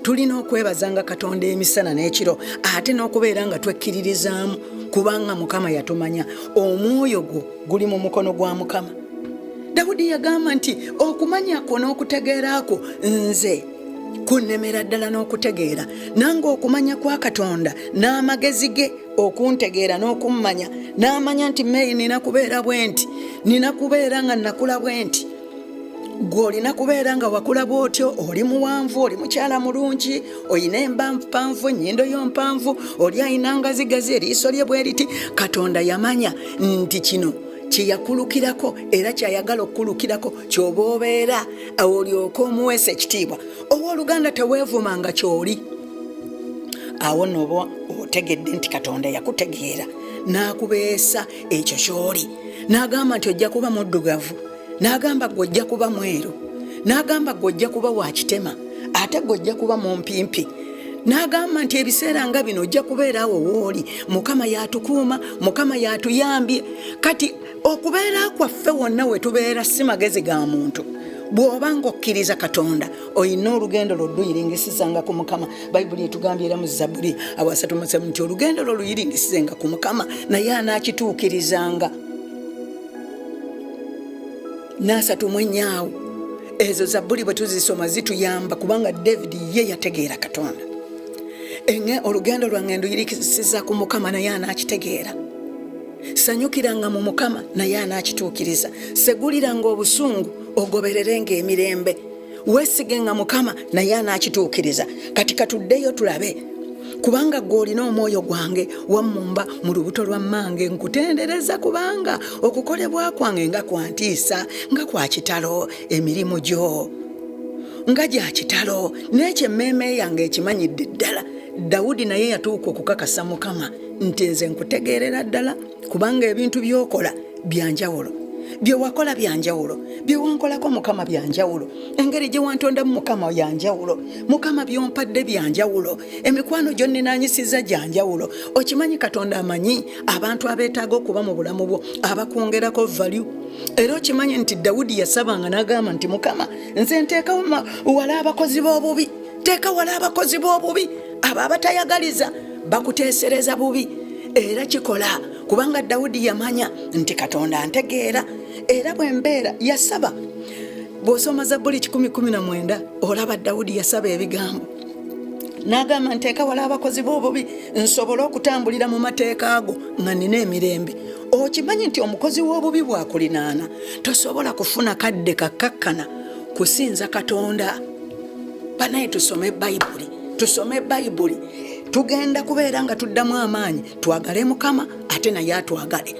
Tulina okwebazanga Katonda emisana n'ekiro, ate n'okubeera nga twekkiririzaamu, kubanga Mukama yatumanya. Omwoyo gwo guli mu mukono gwa Mukama. Dawudi yagamba nti okumanya kwo n'okutegeera kwo nze kunnemera ddala n'okutegeera, nange okumanya kwa Katonda n'amagezi ge okuntegeera n'okummanya, n'amanya nti meeyi nina kubeera bwe nti, nina kubeera nga nakula bwe nti. Gwe olina kubeera nga wakula bw'otyo, oli muwanvu, oli mukyala mulungi, olina emba mpanvu, ennyindo yo mpanvu, oli alina ngazigazi, eriiso lye bwe riti. Katonda yamanya nti kino kyeyakulukirako era kyayagala okukulukirako kyoba obeera, olyoke omuweesa ekitiibwa. Owooluganda, teweevumanga ky'oli. Awo nno oba otegedde nti Katonda yakutegeera n'akubeesa ekyo ky'oli, n'agamba nti ojja kuba muddugavu, n'agamba gwe ojja kuba mweru, n'agamba gwe ojja kuba wa kitema, ate gwe ojja kuba mumpimpi, n'agamba nti ebiseera nga bino ojja kubeera awo wooli. Mukama yatukuuma, Mukama yatuyambye. Kati okubeera kwaffe wonna we tubeera si magezi ga muntu. Bw'oba ng'okkiriza Katonda, olina olugendo lwo luyiringisizanga ku Mukama. Bayibuli etugambye era mu Zabbuli awo 37 nti olugendo lwo luyiringisizenga ku Mukama, naye anaakituukirizanga. N'asatu mu ennya awo. Ezo zabbuli bwe tuzisoma zituyamba, kubanga David ye yategeera Katonda. Enge olugendo lwange nduyirikisiza ku Mukama, naye anaakitegeera. Sanyukiranga mu Mukama, naye anaakituukiriza. Seguliranga obusungu, ogobererenga emirembe. Weesigenga Mukama, naye anaakituukiriza. Kati katuddeyo tulabe. Kubanga gwe olina omwoyo gwange, wammumba mu lubuto lwa mmange, nkutendereza, kubanga okukolebwa kwange nga kwantiisa, nga kwa kitalo, emirimu gyo nga gya kitalo, n'ekyo emmeeme yange ekimanyidde ddala. Dawudi naye yatuuka okukakasa Mukama nti nze nkutegeerera ddala, kubanga ebintu by'okola byanjawulo, bye wakola byanjawulo, bye wankolako Mukama byanjawulo, engeri gye wantondamu Mukama yanjawulo, Mukama byompadde byanjawulo, emikwano gyonninanyisiza gyanjawulo. Okimanyi Katonda amanyi abantu abeetaaga okuba mu bulamu bwo, abakwongerako value. Era okimanyi nti Dawudi yasabanga n'agamba nti Mukama, nze nteeka wala abakozi b'obubi, teeka wala abakozi b'obubi, abo abatayagaliza, bakuteesereza bubi. Era kikola, kubanga Dawudi yamanya nti Katonda ntegeera era bwe mbeera. Yasaba. Bw'osoma Zabbuli 119, olaba Dawudi yasaba ebigambo n'agamba, nteeka wala abakozi b'obubi, nsobole okutambulira mu mateeka ago nga nina emirembe. Okimanyi nti omukozi w'obubi bw'akulinaana, tosobola kufuna kadde kakkakkana kusinza Katonda? Banaye, tusome Bayibuli, tusome Bayibuli. Tugenda kubeera nga tuddamu amaanyi, twagale Mukama ate naye atwagale.